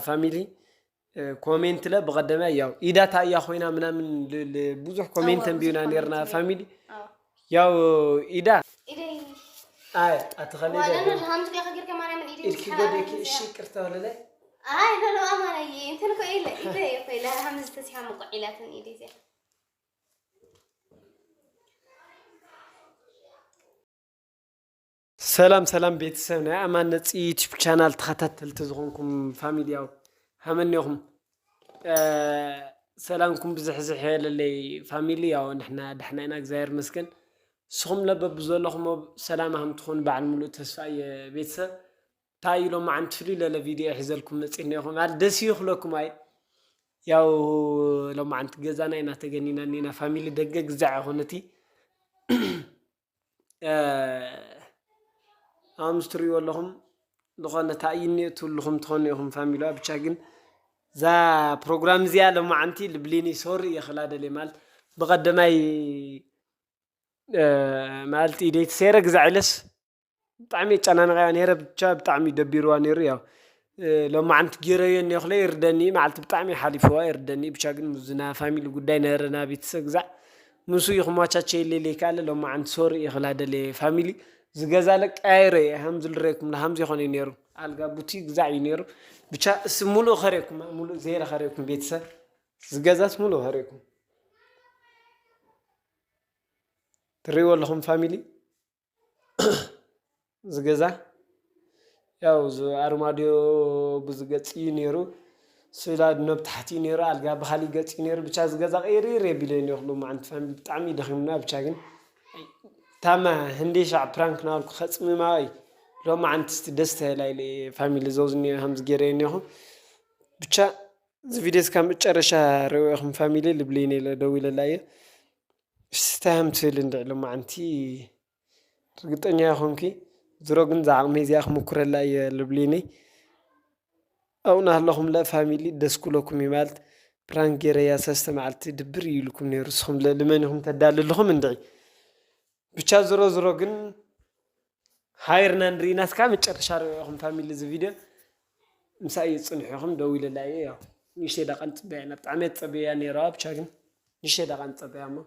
ፋሚሊ ኮሜንት ለ ብቐደማይ ያው ኢዳ ታያ ኮይና ምናምን ል- ል- ብዙሕ ኮሜንት ኣንቢብና ኔርና ፋሚሊ። ያው ኢዳ ኣይ ኣትኸለ ኢዳ ኢድኪ ጎደኪ እሺ ይቅርታ ወለላይ። ኣይ ሎሎ ኣማናዬ እንትን ኮ ኢለ ኢደ ኮ ኢለ ሃምዝ ተሲሓ ምቆዕ ኢላትን ኢደ እዚኣ። ሰላም ሰላም ቤተሰብ ናይ ኣማን ነፂ ዩቲብ ቻናል ተኸታተልቲ ዝኾንኩም ፋሚሊ ያው ሃመኒኹም ሰላምኩም ብዝሕዝሕ የለለይ። ፋሚሊ ያው ንሕና ዳሕና ኢና እግዚኣብሔር መስገን። ንስኹም ለበብ ዘለኹም ሰላም ኣህም ትኾኑ በዓል ሙሉእ ተስፋ እየ። ቤተሰብ እንታይ ኢሎም መዓንቲ ፍልይ ለለ ቪድዮ ሒዘልኩም መፂእና ኢኹም ኣል ደስ ይኽለኩም ኣይ ያው ሎማዓንቲ ገዛና ኢና ተገኒና እኒና ፋሚሊ ደገ ግዛዕ ይኹን እቲ ኣምስ ትሪእዎ ኣለኹም ዝኾነ ታእይኒ እትብልኹም ትኾኑ ኢኹም ፋሚሊዋ ብቻ ግን እዛ ፕሮግራም እዚኣ ሎማዓንቲ ልብሊኒ ሶሪ እየ ክላደልየ ማለት ብቐደማይ ማለት ኢደይ ተሰይረ ግዛዕ ኢለስ ብጣዕሚ የጨናንቀያ ነይረ ብቻ ብጣዕሚ ደቢርዋ ነይሩ ያው ሎማዓንቲ ገይረዮ እኒኦ ክለ ይርደኒ ማለት ብጣዕሚ ሓሊፍዋ ይርደኒ ብቻ ግን ዝና ፋሚሊ ጉዳይ ነረ ና ቤተሰብ ግዛዕ ምሱ ይኽማቻቸ የሌለ ይከኣለ ሎማዓንቲ ሶሪ ይኽላደለ ፋሚሊ ዝገዛ ለቀያይረ እየ ሃምዚ ልረኩም ሃምዚ ይኾነ ነይሩ ኣልጋ ቡቲ ግዛዕ እዩ ነይሩ ብቻ እስ ሙሉእ ኸሬኩም ሙሉእ ዘይረ ኸሬኩም ቤተሰብ ዝገዛስ ሙሉእ ኸሬኩም ትሪእዎ ኣለኹም ፋሚሊ ዝገዛ ያው ኣርማድዮ ብዝገፅ እዩ ነይሩ ስላ ነብ ታሕቲ ነይሩ ኣልጋ ብካሊእ ገፅ እዩ ነይሩ ብቻ ዝገዛ ቀይርር የቢለ እኒኹ ሎማዓንቲ ፋሚሊ ብጣዕሚ ደኺምና ብቻ ግን ታማ ህንዴ ሻዕ ፕራንክ ናልኩ ከፅምማ እዩ ሎማዓንቲ ስቲ ደስ ተላ ኢለ ፋሚሊ ዘውዝኒ ከምዚ ገይረ እኒኹ ብቻ እዚ ቪድዮ እስካ መጨረሻ ርእዮ ኢኹም ፋሚሊ ልብለይነ ኢለ ደው ኢለላ እየ እስቲ እንታይ ከም ትብል እንድዒ ሎማዓንቲ ርግጠኛ ይኹንኪ ዝሮ ግን ዝዓቕመይ እዚኣ ክምኩረላ እየ ልብሊኒ ኣብኡ ናህለኹም ለ ፋሚሊ ደስ ኩለኩም እዩ ማለት ፕራንክ ገይረያ ሰስተ መዓልቲ ድብር እዩ ኢልኩም ነይሩ ስኹም ለ ልመን ኢኹም ተዳልልኹም እንድዒ ብቻ ዝሮ ዝሮ ግን ሃይርና ንርኢ ናስካ መጨረሻ ርእዮ ኢኹም ፋሚሊ እዚ ቪድዮ ምሳይ ይፅንሑ ኢኹም ደው ኢለላ እየ ያው ንእሽተይ ደቃ ንፅበያ ኢና ብጣዕሚ እየ ዝፀበያ ነይረዋ ብቻ ግን ንእሽተይ ደቃ ንፀበያ እሞ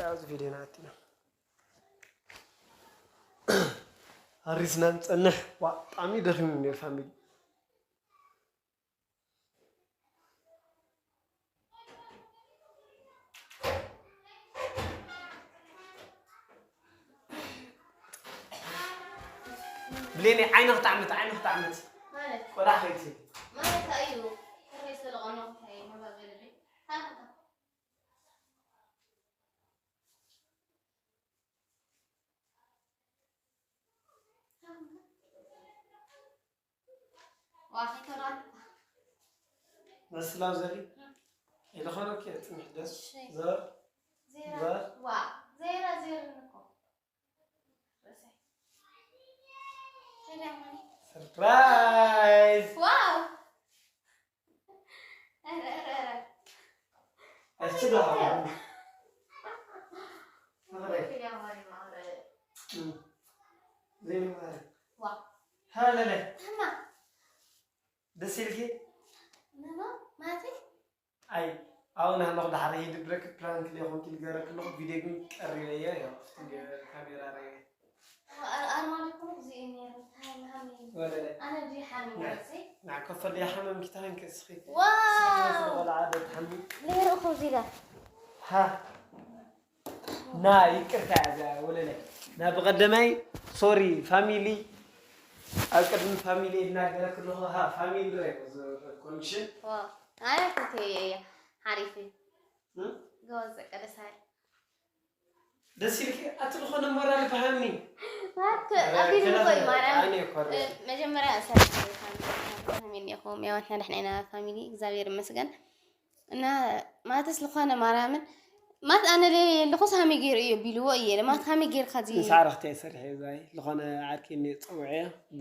ኣብዚ ቪድዮ ኢና ኣቲና ኣሪስና ንፀንሕ ዋ ብጣዕሚ ደኺሙ ነይሩ ፋሚሊ ብሌኒ ዓይንኽ ጣዕምት ዓይንኽ ጣዕምት ቆላሕ ከይቲ መስላው ዘሪ ኢለኸረኪ ትንሽ ደስ ዘር ዘር ሰርፕራይዝ ዋው እስቲ ደሃ ዘይምንባሪ ሃለለ ደስ ኢልኪ ማለተይ ኣይ ኣብኡ ናህለኹ ዳሕረ ይድብረኪ ፕራንክ ሌኹም ኪልገረክ ኣለኹ ቪድዮ ግን ቀሪበዮ ዮ ካሜራ ረየ ኣርማዲኩም እዚ እዩ ነይሩ እንታይ ሃሚ ወለለ ኣነ ድዩ ሓሚም ርእሰይ ንዓ ከፈል ያሓመምኪ ታንክ እስኺ ዋው ቆልዓ ደትሓሚ ነይሩ እኮ እዚ ኢለ ሃ ና ይቅርታ እያ እዚኣ ወለለ ና ብቀደማይ ሶሪ ፋሚሊ ኣብ ቅድሚ ፋሚሊ እናገረክ ኣለኹ ሃ ፋሚሊ ረ ኮንክሽን ዋው ኣነ ክልተ እየ ሓሪፍ እዩ እም? ገወዝ ቀደሳይ ደስ ኢልኪ ኣቲ ዝኾነ ሞራል ብሃኒ ኣቢሉ እኮ እዩ ማርያም ኣነ ኮረ መጀመርያ ሰላም ኢኹም ያው ንሕና ደሕና ኢና ፋሚሊ እግዚኣብሔር ይመስገን እና ማለትስ ዝኾነ ማርያምን ማለት ኣነ ለይ ኣለኹስ ሃመይ ገይሩ እዩ ቢልዎ እየ ማለት ሃመይ ጌርካ እዚ ንሳዕሪ ክተይ ሰሪሐ ዛይ ዝኾነ ዓርኪ እኒ ፀውዐ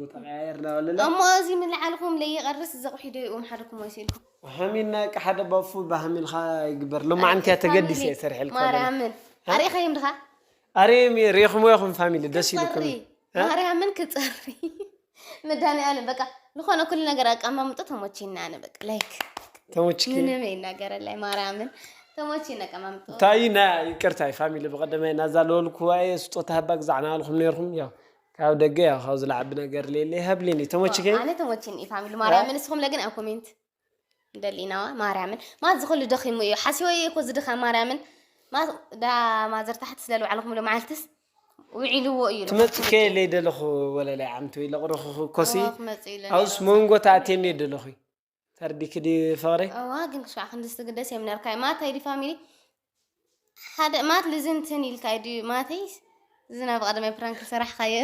ቦታ ቀያየር እናበለለ እሞ እዚ ምልዓልኩም ለይቐርስ ዘቑሒ ዶ ይእዎም ሓደኩም ወይስ ኢልኩም ሃሚልና ቂ ሓደ ባፉ ብሃሚልካ ይግበር ሎማዓንቲ እያ ተገዲሰ እየ ሰሪሐልካ ማርያምን ኣሪእኻዮም ድኻ ኣሬም ሪኹም ይኹም ፋሚሊ ደስ ኢልኩም ማርያምን ክፀሪ መድኃኒዓለም በቃ ዝኾነ ኩሉ ነገር ኣቀማምጦ ተሞችና ኣነ በቃ ላይክ ተሞችኪ ምንም ይናገረላይ ማርያምን ተሞችና ኣቀማምጦ እንታይ ና ይቅርታ ፋሚሊ ብቀደማይ ናዛ ለወልኩዋ እየ ስጦታ ሃባ ግዛዕና ኣልኩም ነርኩም ያው ካብ ደገ ያው ካብ ዝለዓቢ ነገር ሌለ ሃብሊኒ ተሞችኪ ኣነ ተሞችን እዩ ፋሚሊ ማርያምን ንስኹም ለግን ኣብ ኮሜንት እንደሊናዋ ማርያምን ማት ዝኽሉ ደኺሙ እዩ ሓሲወ እየ እኮ ዝድኻ ማርያምን ማት ዳ ማዘር ታሕቲ ስለ ልባዕልኹም ሎ መዓልትስ ውዒልዎ እዩ ትመፅከ ለይ ደለኹ ወለላይ ዓምቲ ወይ ለቕረኹ ኮሲ ክመፅእ ኢለ ኣብስ መንጎ ተኣትየኒ ደለኹ ተርዲክ ዲ ፍቕሪ እዋ ግን ክሻዕ ክንድስቲ ግደስ የምነርካ ማት ኣይዲ ፋሚሊ ሓደ ማት ልዝንትን ኢልካ ድዩ ማተይ ዝናብ ቀደማይ ፕራንክ ሰራሕካዮ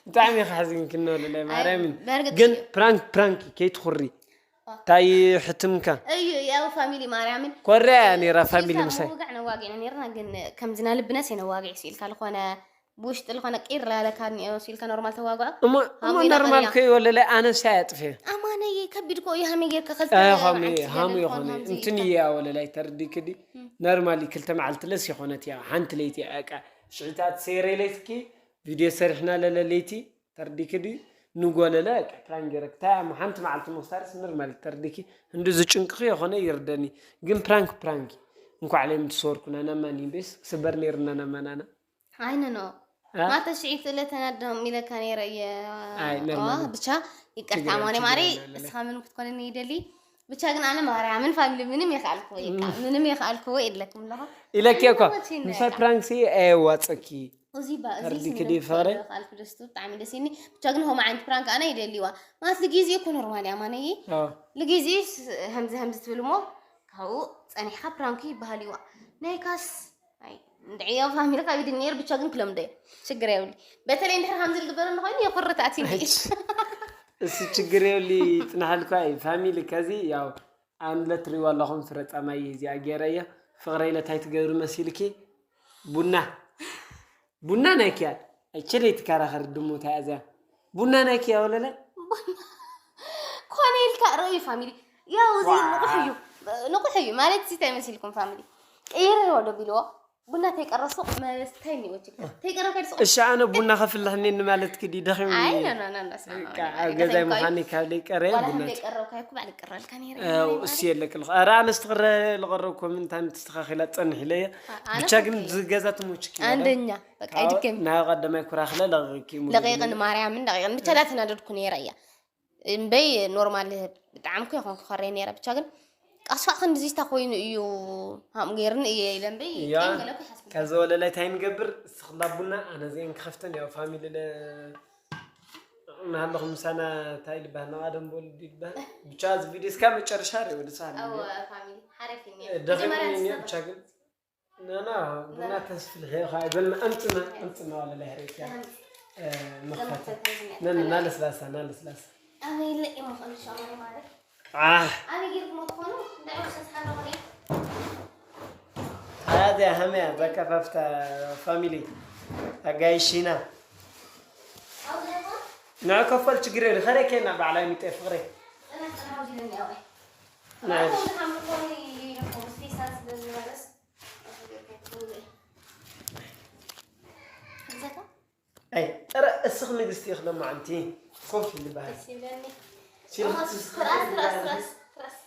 ብጣዕሚ ከሕዝን ክንወለላይ ማርያምን ግን ፕራንክ ፕራንክ ከይትኹሪ እንታይ ሕትምካ እዩ ያው ፋሚሊ ማርያምን ኮርያ ነራ ፋሚሊ ምሳይ ምውጋዕ ነዋጊዕና ነርና ግን ከምዝና ልብነስ የነዋጊዕ ስኢልካ ዝኾነ ብውሽጢ ዝኾነ ቂር ላለካ ኒኦ ስኢልካ ኖርማል ተዋግዖ እሞ እሞ ኖርማል ከይወለለ ኣነሳ ያጥፌ ኣማነይ ከቢድ ኮ እዩ ሃመይ ጌርካ ሃሙ ይኾነ እንትን እያ ወለላይ ተርዲክዲ ኖርማሊ ክልተ መዓልቲ ለስ ይኾነት እያ ሓንቲ ለይቲ እቃ ሽዕታት ሰይረ ለይትኪ ቪድዮ ሰሪሕና ለለ ለይቲ ተርዲክዲ ንጎለለ ፕራንክ ገይረ ክታይ ሓንቲ መዓልቲ ምክሳርስ ኖርማሊ ተርዲኪ እንዲ ዝጭንቅኺ የኾነ ይርደኒ ግን ፕራንክ ፕራንክ እንኳዕ ለይ ምትሰርኩና ናማኒ ቤስ ክስበር ነይርና ናማናና ኣይነኖ ማተ ሽዒት ስለ ተናደም ኢለካ ነይረ እየ ኣይ፣ ኖርማል። ብቻ ይቅርታ ማኔ ማሬ እስኻ ምን ክትኮነኒ ይደሊ ብቻ ግን ኣነ ማርያምን ፋሚሊ ምንም የኽኣልክዎ የካ ምንም የኽኣልክዎ የለኩም ኣለኹ ኢለኪ እኮ ምሳይ ፕራንክ ሲ ኣየዋፀኪ እዚ ባ እዚ ተርዲኪ ስምዒት ድዩ ፍቕሪ? ይኽኣልኩ ደስ ትብል ብጣዕሚ ደስ ይኒ ብቻ ግን ሆም ዓይነት ፕራንክ ኣነ ይደሊዋ ማለት ልጊዜ እኮ ኖርማል እያ ማነይ ኣዎ። ልጊዜ ስ- ሀምዚ ሀምዚ ትብል እሞ ካብኡ ፀኒሕካ ፕራንክ ይበሃል ይዋ ናይ ካስ ኣይ እንድዕዮ ፋሚሊ ካብ ኢድ ነይር ብቻ ግን ክለምዶ እየ ሽግር የብሉ በተለይ እንድሕር ከምዚ ዝግበረኒ ኮይኑ የኩርታት እዩ እሱ ችግር የብሉ ይፅናሓልኳ እዩ ፋሚሊ ከዚ ያው ኣንለ ትሪዋ ኣለኹም ፍረ ፃማይ እዚኣ ገይረ እየ ፍቕረ ኢለ ታይ ትገብሪ መሲልኪ ቡና ቡና ናይኪያ ኣይችል ትከራኸር ድሞታ እዚያ ቡና ናይኪያ ወለለ ኮነ ኢልካ ርእዩ ፋሚሊ ያው እዚ ንቑሕ እዩ ንቑሕ እዩ ማለት እዚ እንታይ መሲልኩም ፋሚሊ ቀይረ ወዶ ቢልዎ ቡና ተይቀረሱ መስታይ እኒኦ ችግር ተይቀረብ ከድስቑ እሺ ኣነ ቡና ከፍልሕ እኔኒ ማለት ክዲ ደኺም ኣይ ኖ ኖ ኖ ኖ ስማ ኣብ ገዛይ ምዃነይ ካብ ደይቀረ ዋላ ቡና ዘይቀረብካ እኮ ባዕል ይቀረልካ ነይረ እሱ የለቅልኽ ኧረ ኣነስ ትቕረ ልቐረብኮ ምንታ ተስተኻኺላ ትፀንሕ ኢለየ ኣነ ብቻ ግን ከፍልየ። ዝገዛ ትሞችክ ኣንደኛ በቃ ይድገም ናብ ቀዳማይ ኩራኽለ ለቂቂ ደቂቕን ማርያምን ደቂቕን ብቻ ዳተናደድኩ ነይረ እያ እምበይ ኖርማል ብጣዕሚ እኮ ይኹን ክኸረይ ነይረ ብቻ ግን ቃስፋ ክንድዚስታ ኮይኑ እዩ ሃም ገይርኒ እየ ኢለ እምበይ ያ ቄም ገለ እኮ ይሓስብ ከዚ ወለላይ ታይ ንገብር እስኽላ ቡና ኣነ ዚአን ክኸፍተን ያው ፋሚሊ ለ ናሃለኹም ምሳና እንታይ ልበሃል ናቐደም ቦል ይበሃል ብቻ እዚ ቪዲዮ እስካ መጨረሻ ርእ ወደ ሳል ኣዎ ፋሚሊ ሓሪፍ እዩ ነይሩ ደኺም መጀመርያ እኔ ዝሰማ ብቻ ግን ናና ቡና ተስፍልሕ ኢኻ በልና ኣምፅና ኣምፅና ወለላይ ርእ ተሃምፅ መኽፈት ለመኽፈት ተዝመ ነን ናለስላሳ ናለስላሳ ኣበይ ለቂ ምኽእል ሻማሪ ማለት ኣህ ኣነ ጌርኩሞ ትኾኑ እንታይ ወሰስ ሓለኹ ኣዚያ ሃመያ ዘከፋፍታ ፋሚሊ ኣጋይሽና ኣብ ዘባ ንዕ ከፈል ችግር የለ ኸረይ ኬና ባዕላይ ሚጠ ፍቕረይ ጥናት ጥናት ዚለኒ ኣወይ ናይ ኣኹም ዝሓምልኮኒ ይልኩም ስፔሳል ስለ ዝበለስ ዘካ ኣይ ረ እስኽ ንግስቲ ኢኽ ለማዓንቲ ኮፍ ይበሃል ደስ ይብለኒ ሲልክ ትራስ ትራስ ትራስ ትራስ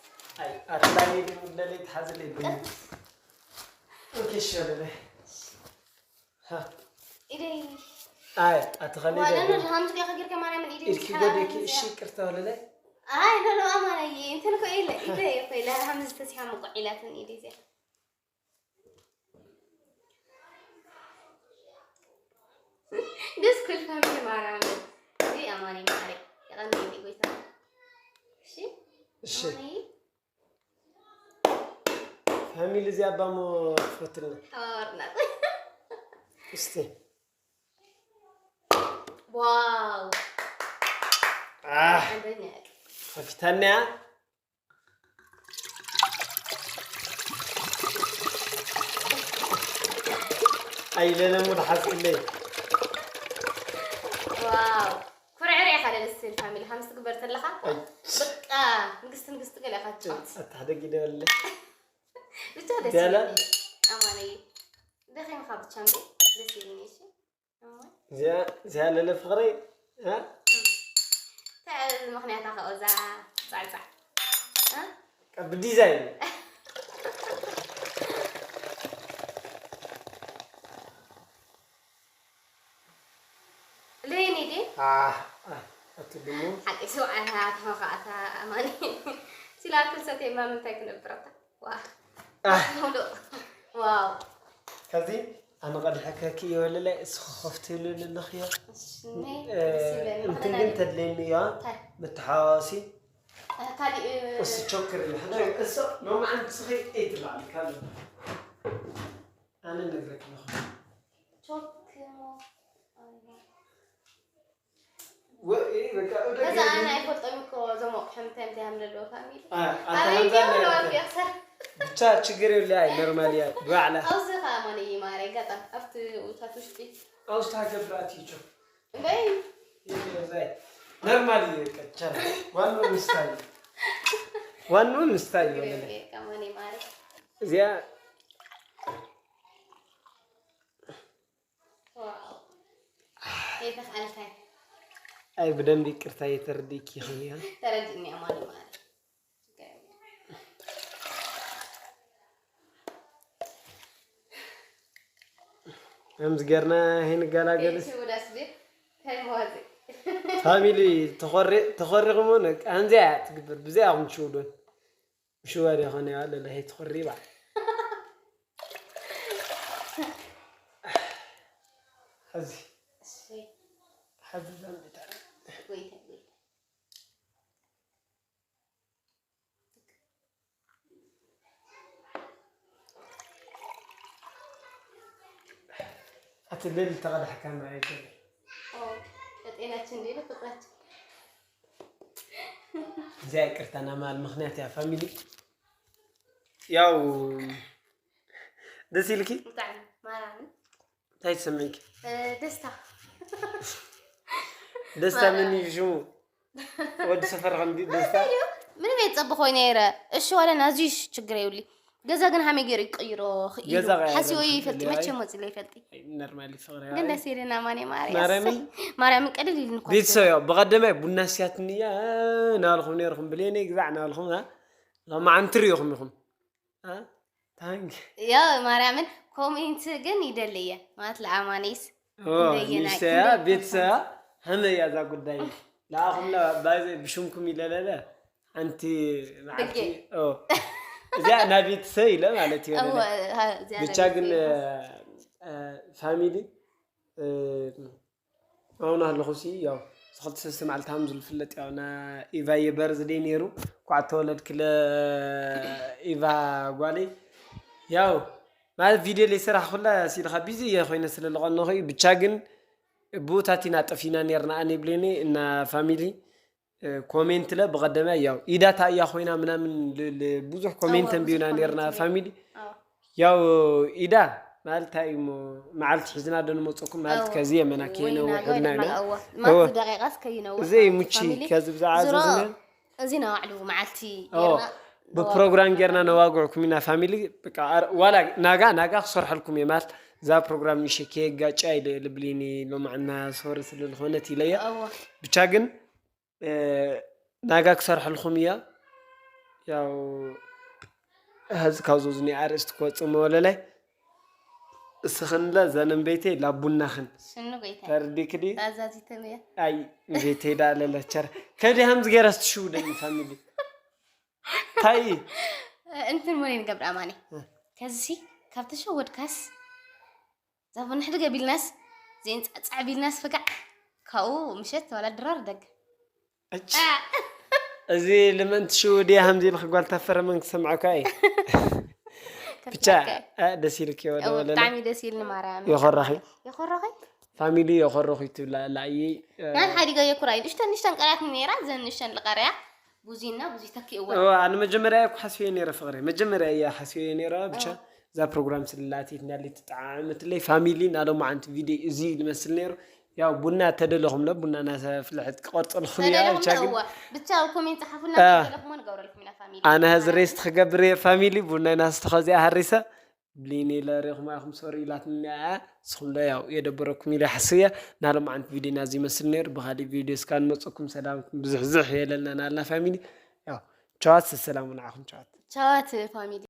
ኣይ ኣትላይ ድምለለይ ትሓዝለይ ብነት ኦኬ ሸለለ ኢደይ ኣይ ኣትኸሊ ዋላ ሓምዝ ዲኻ ጌርካ ማርያምን ኢደይ ኢድኪ ጎደኪ እሺ ይቅርታ ወለለ ኣይ ሎሎ ኣማናየ እንትን ኮ ኢለ ኢደይ ኮ ኢለ ሓምዝ ተሲሓ ምቆዕ ኢላትን ኢደይ እዚኣ ደስ ክብል ፋሚሊ ማርያም እዚ ኣማኒ ማሪ የቐኒ ጎይታ እሺ እሺ ኣማኒ ፋሚሊ እዚ ኣባሞ ትፈትልና ተባበርና እስቲ ዋው ኣህ አንደኛ ከፊታንያ ኣይለለም ወደ ሓዝክለይ ዋው ኩርዕር ኢኻ ለልስል ፋሚሊ ሃምስ ትግበር ዘለኻ ኣይ በቃ ንግስቲ ንግስቲ ገለ ኢኻ ትጫወት ኣታሕደጊ ደበለ ብቻ ደስ ደለ? ይለኒ ኣማነይ ደኺምካ ብቻ እንዴ ደስ ይለኒ እሺ እዚኣ እዚኣ ለለ ፍቕረይ እ? ምኽንያታ ከ እዛ ጻዕጻዕ እ? ብዲዛይን ለይኒ ዲ ኣህ፣ ኣህ፣ ኣቲ ድሙ ሓቂ ሰውዓና ተኸኸኣታ ኣማኒ ሲላክል ሰቴማ ምንታይ ክነብረታ ዋ ኣህ፣ ሙሉእ ዋው ከዚ ኣነ ቀድሐከኪ እየ ወለላይ እሱ ከፍትሉ ኣለኽዮ ሽኒ ደስ ይብለኒ እንትን ግን ተድለኒ እያ እንታይ መተሓዋወሲ ካሊእ እሱ ቸክር ይሕና እሱ ሎማዓንቲ ስኺ ኤትላል ካለ ኣነ ነግረክ ኣለኹ ቾክ ወ- በቃ ወደ ከዛ ገ- ኣነ ኣይፈልጦም እኮ እዞም ኣቑሑ እንታይ እንታይ ሃም ዘለዎ ፋሚሊ አ- ኣታ ኣበይ ሃምዛ ድዮም ናይ ለዋል ኣታ- ቢያክሰር ብቻ ችግር የለ ኣይ ኖርማል እያ ባዕላ ኣብዚ ከዓ ማነ ይማረ ገጣም ኣብቲ ውታት ውሽጢ ኣውስታ ገብራት ይቸው እምበይ ይዛይ ኖርማል እዩ ቀቻ ዋኑ ምስታይ ዋኑ ምስታይ ይሆነ ማነ ይማረ እዚኣ ዋው ይተኽኣልካይ ኣይ ብደንብ ይቅርታ የተርድእኪ ይኽእል ተረድእኒ ኣማኒ ማለት ከምዚ ገርና ይንገላገልስ ሽውዳስ ቤት ከይመዋዚ ፋሚሊ ተኾሪ- ተኾሪኹም ውን ከምዚያ እያ ትግብር ብዚኣ ኹም ትሽውዱን ምሽዋድ ይኾነ ኣለለ ሄ ትኾሪ ይባል ሓዚ ሓዚ ዘምታ ጎይታ ጎይታ ኣቲ ልል ተቐዳሕካ ማየት ኦ፣ ለጤናችን እንዴ ለፍቅራችን እዚኣ ይቅርታ ናማል ምክንያት እያ ፋሚሊ ያው ደስ ኢልኪ ብጣዕሚ ማራምን እንታይ ትሰምዕኪ እ፣ ደስታ ደስታ ምን እዩ ሽሙ ወዲ ሰፈር ከምዚ ደስታ ምንም የጸብኾይ ነይረ እሺ ዋለ ናዚሽ ችግር የብሊ ገዛ ግን ሃመይ ገይሩ ይቀይሮ ክኢሉ ገዛ ቀይሩ ሓሲቦ ይፈልጥ ይፈልጥ እዩ። መቸ መጽለ ይፈልጥ ነርማሊ ፍቅሪ ግን ደስ ኢልና ማኔ ማርያ ማርያምን? ማርያምን ቀልል ኢልኒ እኮ ቤተሰብ ያው ብቐደማይ ቡና ስያትንያ ናልኹም ነርኹም ብሌነይ ግዛዕ ናልኹም ሎማዓንቲ ሪኢኹም ኢኹም ታንክ ያው ማርያምን ኮሜንት ግን ይደልየ ማለት ለኣማኔስ እንደየና ሚስተያ ክንደይ ቤተሰብ ሃመያ እዛ ጉዳይ ለኣኹም ባይዘ ብሽምኩም ይለለለ ሓንቲ መዓልቲ ብጌ። ኦ፣ እዚኣ ናይ ቤተሰብ ኢለ ማለት እዩ እወ፣ ለለ። ሀ- እዚኣ ብቻ ናይ ግን ቤተሰብ እ፣ ፋሚሊ እ፣ ኣሁን ኣለኹ ሲ ያው ዝኽልተ ሰለስተ መዓልቲ ሃም ዝልፍለጥ ያው ና ኢቫ የበርዝደይ ነይሩ ኳዕ ተወለድክለ ኢቫ ጓለይ ያው ማለት ቪድዮ ለይ ስራሕ ኩላ ሲልካ ቢዚ እየ ኮይነ ስለ ዝቐነኹ እዩ ብቻ ግን ብኡታት ኢና ጠፊና ነርና ኣነ ብሌኒ እና ፋሚሊ ኮሜንት ለ ብቐደማይ ያው ኢዳ ታእያ ኮይና ምናምን ል- ል- ብዙሕ ኮሜንት እወ፣ ተንቢዩና ብዙሕ ነርና ኮሜንት ፋሚሊ ኣዎ። ያው ኢዳ ማለት እንታይ እሞ መዓልቲ ሒዝና ዶ ንመፀኩም ማለት እወ። ከዚ የመና ወይና ከይነውሕ ዶ ኢልና ይድና ኢና እወ። እወ። ማለት ደቂቃስ ከይነውሕ እዘይ ማለት ሙቺ ፋሚሊ ከዚ ብዛዕባ ዝሮ ዝዝነ እዚ ነው ባዕሉ መዓልቲ ኦ፣ ጌርና ብፕሮግራም ጌርና ነዋግዕኩም ኢና ፋሚሊ በቃ ኣር- ዋላ ናጋ ናጋ ክሰርሐልኩም እየ ማለት እዛ ፕሮግራም ንሸ ከየጋጫ ኢለ ልብሊኒ ሎማዕና ሶሪ ስለ ዝኾነት ኢለያ እወ። ብቻ ግን እ፣ ናጋ ክሰርሐልኩም እያ ያው ሀዚ ካብ ዞዝኒ ኣርእስቲ ክወፅእ መወለላይ እስኽንለ ዘነንበይተይ ላቡናኽን ሽኑ ጎይታ ተርዲክዲ ታዛዚተን እያ ኣይ ቤተይ ዳ ለለቸር ከዲ ሃምዚ ገይራ ስትሽውደኒ ፋሚሊ እንታይ እንትን ሞኔን ገብረ ኣማኔ ከዚ ካብ ተሸወድካስ ዛቡ ንሕድ ገቢልናስ ዘይንጻዕጻዕ ቢልናስ ፍጋዕ ካብኡ ምሸት ዋላ ድራር ደግ እች እዚ ልመን ትሽውድ እያ ሃምዚ ኢልክ ጓል ታፈረ መን ክሰምዐካ እዩ ብቻ እ፣ ደስ ኢልክ ወደ ወለለ ብጣዕሚ ደስ ኢልኒ ማርያም የኾራኺ የኾረኸ ፋሚሊ የኾረኹ ትብላ ላእይ ናይ ሓዲጋ የኩራይ ንሽተን ንሽተን ቀርያት ነይራ ዘን ንሽተን ልቀርያ ብዙና ብዙ ተኪእወ ኣነ መጀመርያ እኮ ሓስበዮ ነይረ ፍቅሪ መጀመርያ እያ ሓስበዮ ነይረ ብቻ እዛ ፕሮግራም ስልላቲት ናለይ ትጣዓምትለይ ፋሚሊ ናሎማዓንቲ ቪድዮ እዚ ዝመስል ነይሩ ያው ቡና ተደለኹም ለ ቡና ናሰፍልሐት ክቆርፀልኩም እያ ብቻ ግን ብቻ ኮሜንት ፀሓፉና አ። ለኹሞ ንገብረልኩም ኢና ፋሚሊ ኣነ ሀዚ ሬስት ክገብር እየ ፋሚሊ ቡና ናስተኸዚኣ ሃሪሰ ብሊን ኢለ ሪኹም ኢኹም ሶሪ ኢላትኒ እያ። ንስኹም ለ ያው የደበረኩም ኢለ ይሓስብ እየ። ናሎም ዓንት ቪድዮና እዚ ይመስል ነይሩ። ብኻሊእ ቪድዮ እስካ ንመፀኩም ሰላምኩም ብዝሕዝሕ የለና ናልና ፋሚሊ። ያው ቻዋት ሰላሙ ንዓኹም ቻዋት። ቻዋት ፋሚሊ።